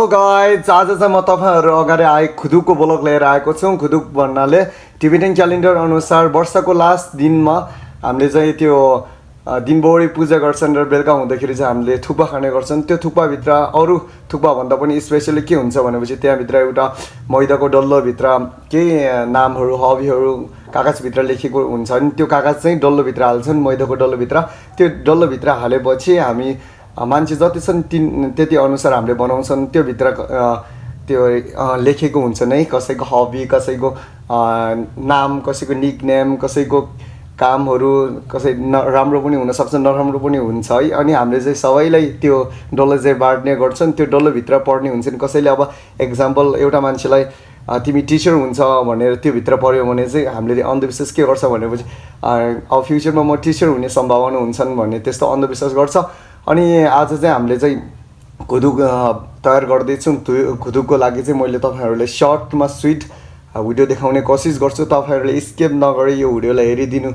So guys आज चाहिँ म तपाईहरु अगाडि खुदुकको ब्लग लिएर आएको छु। खुदुक भन्नाले टिबेटन क्यालेन्डर अनुसार वर्षको लास्ट दिनमा हामीले चाहिँ त्यो दिनभरि पूजा गर्छन् र बेलुका हुँदाखेरि चाहिँ हामीले थुक्पा खाने गर्छन्। त्यो थुक्पा भित्र अरु थुक्पा भन्दा पनि स्पेशली के हुन्छ भनेपछि त्यहाँ भित्र एउटा मैदाको डल्लो भित्र केही नामहरु हबीहरु कागज भित्र लेखेको हुन्छ नि त्यो कागज चाहिँ डल्लो भित्र हाल्छन् मैदाको डल्लो भित्र। त्यो डल्लो भित्र हालेपछि हामी मान्छे जति छन् त्यति अनुसार हामीले बनाउँछन्। त्यो भित्र त्यो लेखेको हुन्छ नै कसैको हबी कसैको नाम कसैको निकनेम कसैको कामहरु कसै राम्रो पनि हुन सक्छ नराम्रो पनि हुन्छ है। अनि हामीले चाहिँ सबैलाई त्यो डल्लो चाहिँ बाँड्ने गर्छन्। त्यो डल्लो भित्र पढ्ने हुन्छन्। कसैले अब एक्जाम्पल एउटा मान्छेलाई तिमी टिचर हुन्छ भनेर त्यो भित्र पढ्यो भने चाहिँ हामीले अन्धविश्वास के गर्छ भनेपछि अब फ्युचरमा म टिचर हुने सम्भावना हुन्छन् भन्ने त्यस्तो अन्धविश्वास गर्छ। अनि आज चाहिँ हामीले चाहिँ खुदुक तयार गर्दै छौं। खुदुकको लागि चाहिँ मैले तपाईहरुलाई सर्टमा स्वीट भिडियो देखाउने कोसिस गर्छु। तपाईहरुले स्किप नगरी यो भिडियोलाई हेरिदिनु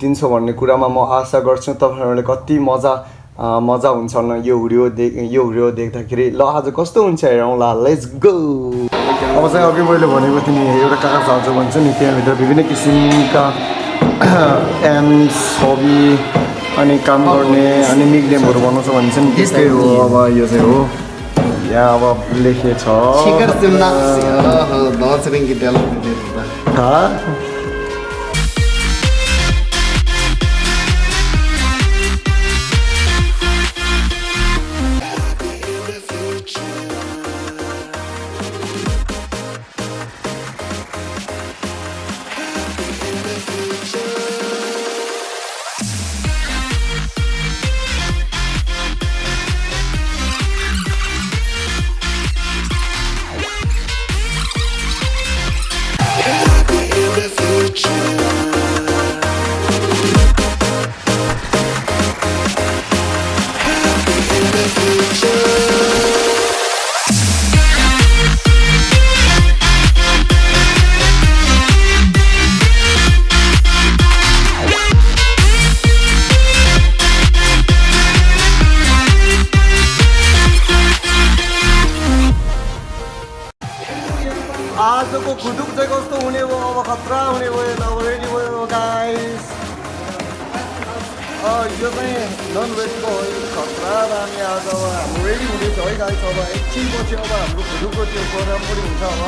दिन्छ भन्ने कुरामा म आशा गर्छु। तपाईहरुले कति मजा हुन्छ न यो भिडियो देख्दाखेरि। ल आज कस्तो हुन्छ हेरौँ ल, लेट्स गो। अब चाहिँ अघि मैले भनेको थिएँ नि एउटा कागज हाल्छु भन्छ नि त्यहाँ भित्र विभिन्न किसिमका एम्स हबी अनि काम गर्ने अनि निकनेमहरु बनाउँछ भन्छ नि त्यस्तै हो। अब यो चाहिँ हो यहाँ अब लेखेछ शिखर सिमनाक्सी दार्जिलिङ की आजको खुदुक चाहिँ कस्तो हुने हो अब खतरा हुने भयो। अब रेडी भयो गाइस। यो चाहिँ नन भेजको हो खतरा दामी। आज अब हाम्रो रेडी हुँदैछ है गाइस। अब एकछिनपछि अब हाम्रो खुदुकको त्यो प्रोग्राम पनि हुन्छ। अब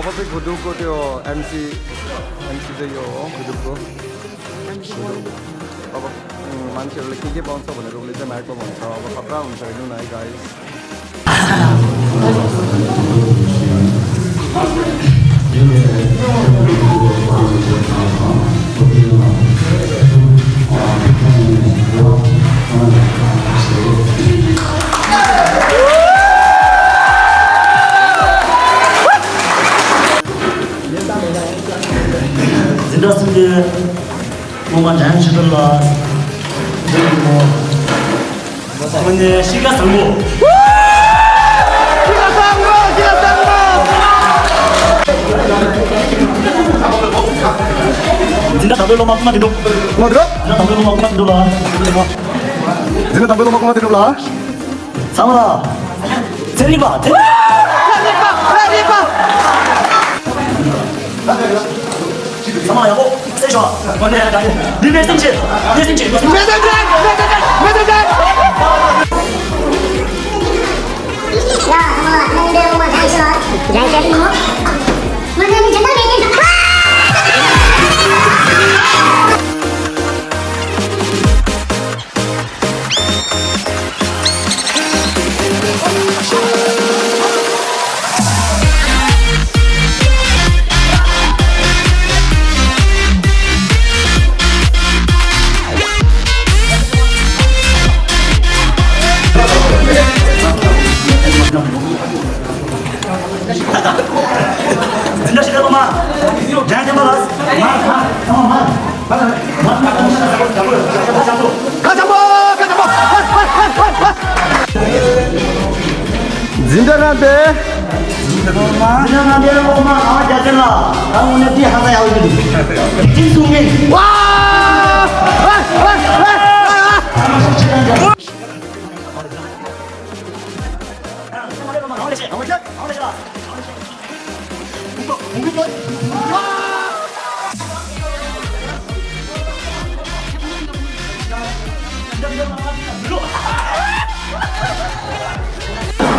अब चाहिँ खुदुकको त्यो एमसी चाहिँ यो हो खुदुकको। अब मान्छेहरूले के पाउँछ भनेर उसले चाहिँ माइकमा भन्छ। अब खतरा हुन्छ हेर्नु न है guys. 뭔가 자연스러워. 근데 시가 상고. 진짜 다들로 막구나 뒤로. 뭐 들어? 진짜 다들로 막구나 뒤로 라. 진짜 담배도 먹고 들어라. 상원아. 제리바. 상원아 여보. 세셔. 원래 네 생체. 야, 한번 내 엄마 잘 있어. 잘 있어. 완전히 장난이야. jangan malas. 진정한데. Jangan dia rumah awak jajan lah. Kamu nanti harus yang itu. Jinsungi.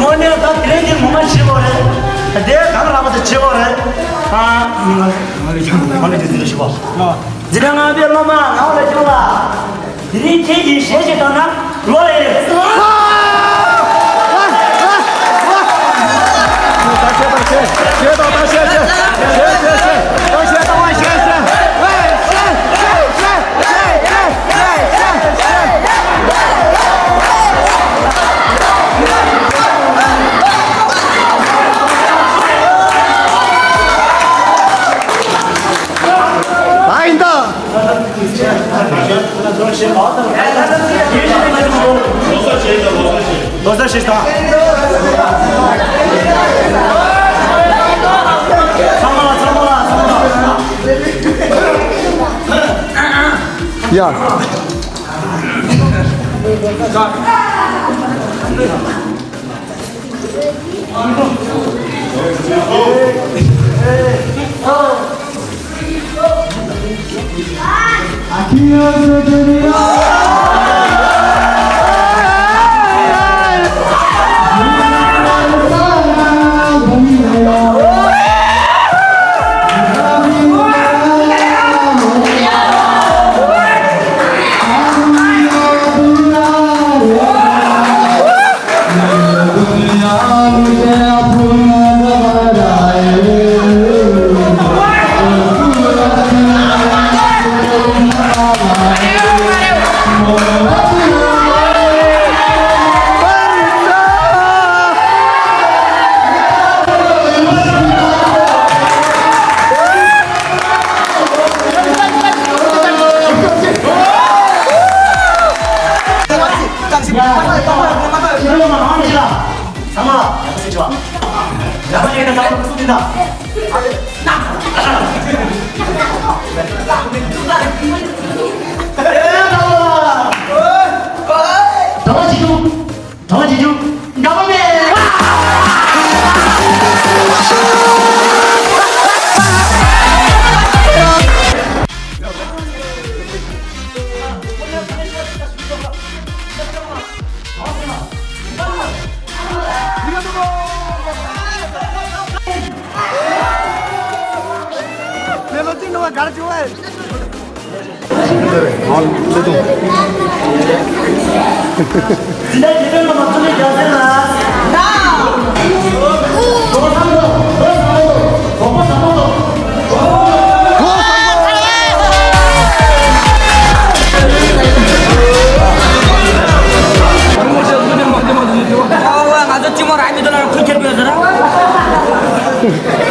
Mana tak keren moment siapa dia kamera apa tu siapa mana jadi siapa jangan ambil lama awak coba jadi keji saya tanah luar ini 多少是他？呀。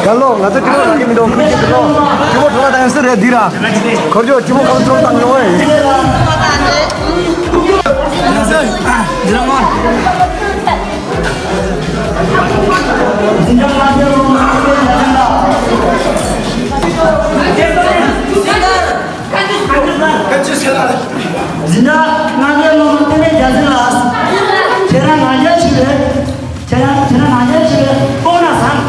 Kalau nggak tahu cuma lagi minum kriket dulu, cuma dua tangan sudah dira. Kerja cuma kalau cuma tangan doang. Jangan. Zina ngambil nomornya jelas. Cara ngajar sih, cara ngajar sih, bonasan.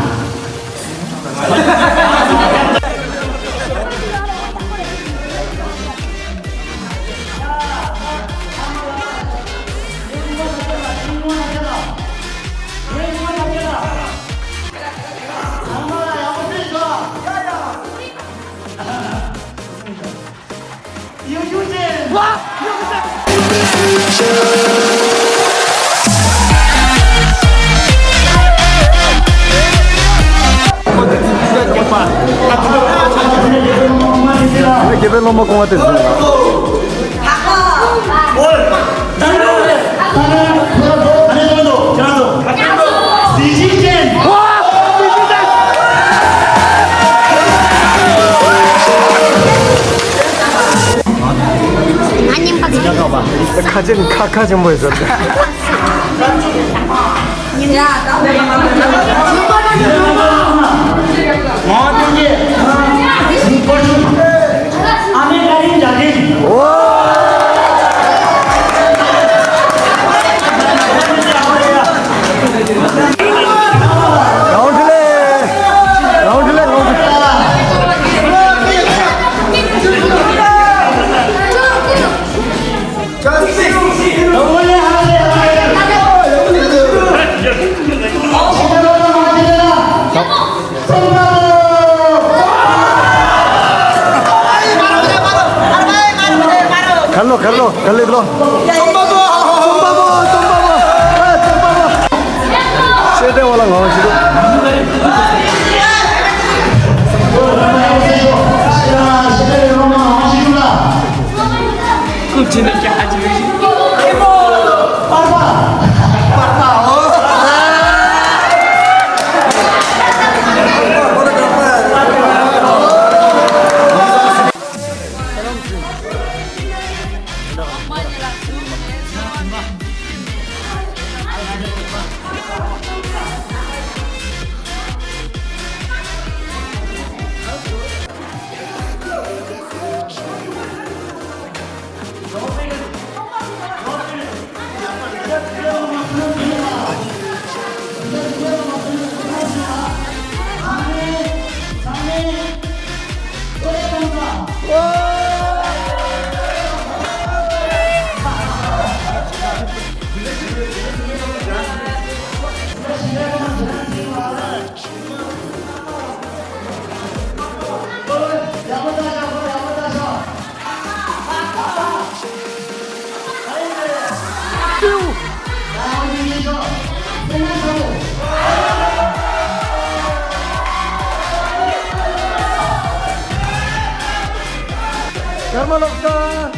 Che bello mo come te sono. 사진 카카 좀 보여줬대. 갈로 일로. 손바보. 세대 올라가 지금. 잘 먹었다.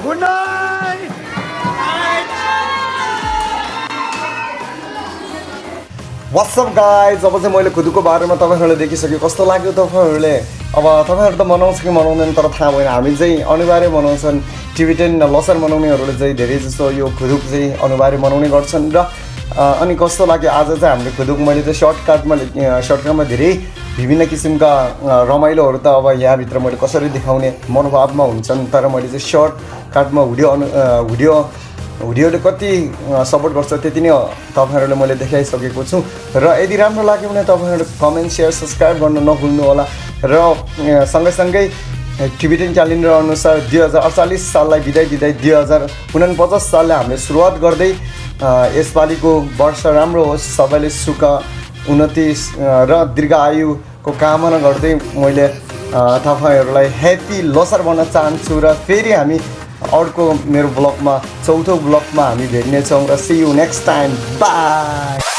굿나잇! What's up guys अब चाहिँ मैले खुदको बारेमा तपाईँहरूले देखिसक्यो कस्तो लाग्यो तपाईँहरूले अब तपाईँहरू त मनाउँछ कि मनाउँदैन तर थाहा भएन हामी चाहिँ अनिवार्य मनाउँछन् टिबेटन लसर मनाउनेहरूले चाहिँ धेरै जस्तो यो खुदुक चाहिँ अनिवार्य मनाउने गर्छन् र अनि कस्तो लाग्यो आज चाहिँ हामीले खुदुक मैले चाहिँ सर्टकटमा धेरै विभिन्न किसिमका रमाइलोहरू त अब यहाँभित्र मैले कसरी देखाउने मनोभावमा हुन्छन् तर मैले चाहिँ सर्टकटमा भिडियोले कति सपोर्ट गर्छ त्यति नै तपाईँहरूले मैले देखाइसकेको छु र यदि राम्रो लाग्यो भने तपाईँहरू कमेन्ट सेयर सब्सक्राइब गर्न नभुल्नु होला र सँगैसँगै टिबेटन क्यालेन्डर अनुसार 2048 साललाई बिदाई 2049 सालले हामीले सुरुवात गर्दै यसपालिको वर्ष राम्रो होस् सबैले सुख उन्नति र दीर्घ आयुको कामना गर्दै मैले तपाईँहरूलाई ह्याप्पी लोसार भन्न चाहन्छु र फेरि हामी अर्को मेरो ब्लगमा चौथो ब्लगमा हामी भेट्नेछौँ र see you next time by